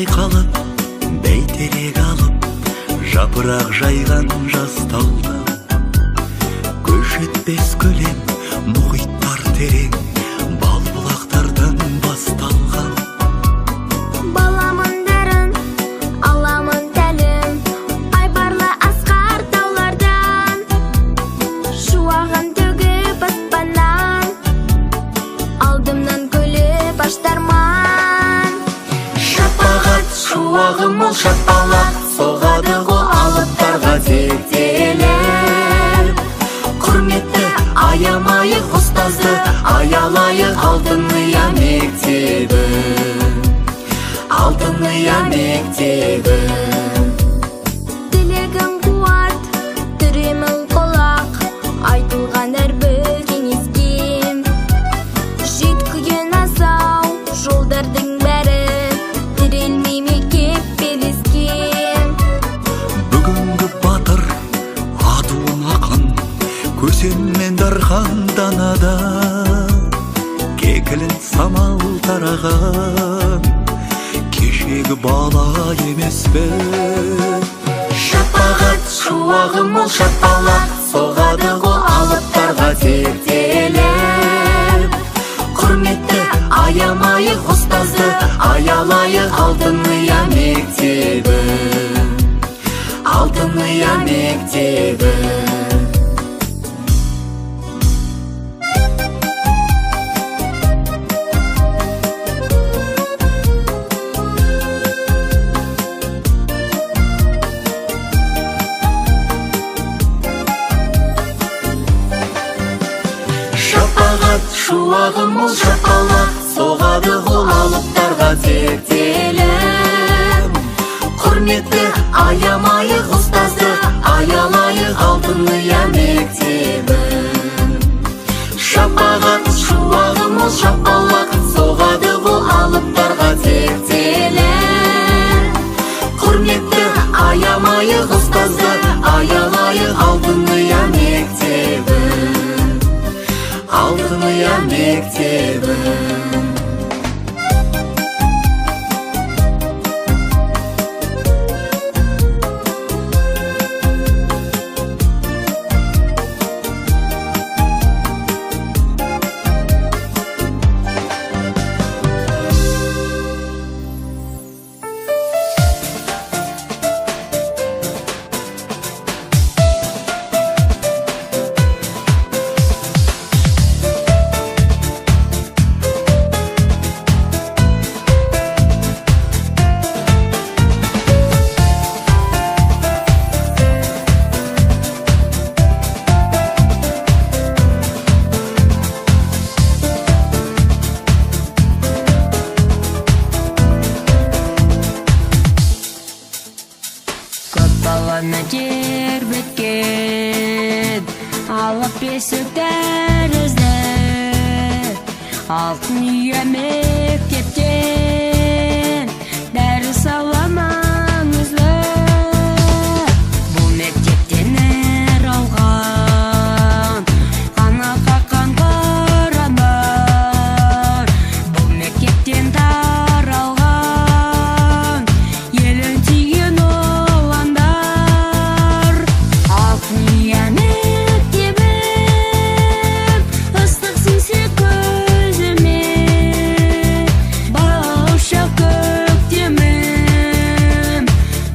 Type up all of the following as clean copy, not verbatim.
Жайқалып, бәйтерек алып, жапырақ жайған жас талды. Көз жетпес көлем, мұхиттар терең, бал бұлақтардан басталған. Баламын дарын, аламын тәлім, айбарлы асқар таулардан, шуағын төгіп аспаннан, алдымнан күліп аштарман. Шапағат шуағы мол шапалақ, соғады ғой алыптарға зерделеп. Құрметті аямайық ұстазды, аялайық алтын ұя мектебін, алтын ұя мектебін. Тілегім қуат, түремін құлақ, айтылған әрбір кеңеске. Жүйткіген асау жолдардың бәрі тірелмей мектеп белеске. Бүгінгі батыр адуын ақын, көсеммен дархан данада, кекілін самал тараған кешегі бала емес пе? Шапағат шуағы мол шапалақ, соғады ғой алыптарға зерделеп. Құрметті аямайық ұстазды, аялайық алтын ұя мектебін, алтын ұя мектебін. Шапағат шуағы мол шапалақ, соғады ғой алыптарға зерделеп. Құрметті аямайық ұстазды, аялайық алтын ұя мектебін. Шапағат шуағы мол шапалақ, соғады ғой алыптарға зерделеп. Құрметті аямайық ұстазды, аялайық алтын ұя мектебін, алтын ұя мектебін. Көп баланы тербеткен алып бесік тәрізді алтын ұя мектептен дәріс аламын үзлі. Бұл мектептен нәр алған қанат қаққан қырандар, бұл мектептен таралған елін сүйген ұландар. Алтын ұя мектебім, ыстық сіңсе көзіме, балалық көктемім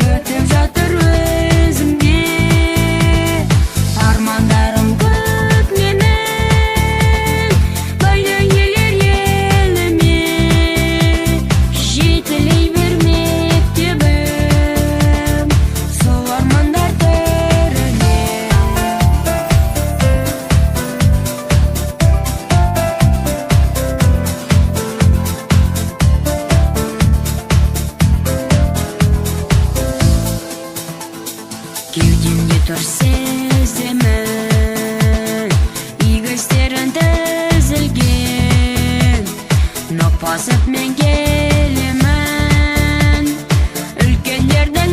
өтіп жатыр өзімде. Армандарым көп менің, байлық елер еліме, жетілей бер мектебім сол армандар төріне. Кеудемде тұр сеземін игі істерін тізілген, нық басып мен келемін үлкендердің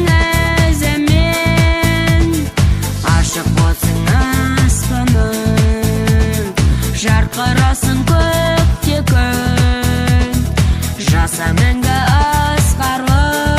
ізімен. Ашық болсын аспаның, жарқырасын көкте күн, жаса мәңгі асқарлы.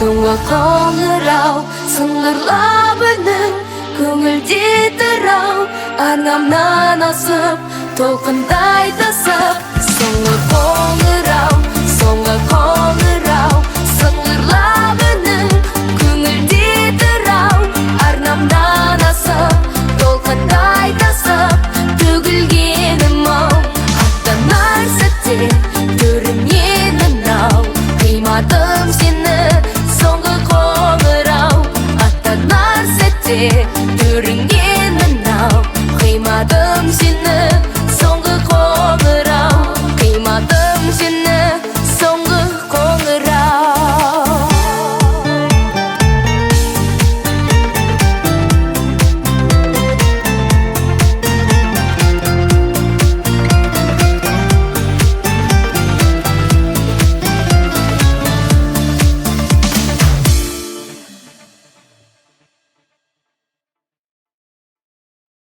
Соңғы қоңырау, сыңғырлап үнің, көңілде тұр-ау. Арнамнан асып, толқындай тасып. Соңғы қоңырау, соңғы қоңырау, сыңғырлап үнің, көңілде тұр-ау. Арнамнан асып, толқындай тасып, төгілгенім ау. Аттанар сәтте төрімнен мынау, қимадым сені, соңғы қоңырау. Аттанар сәтте.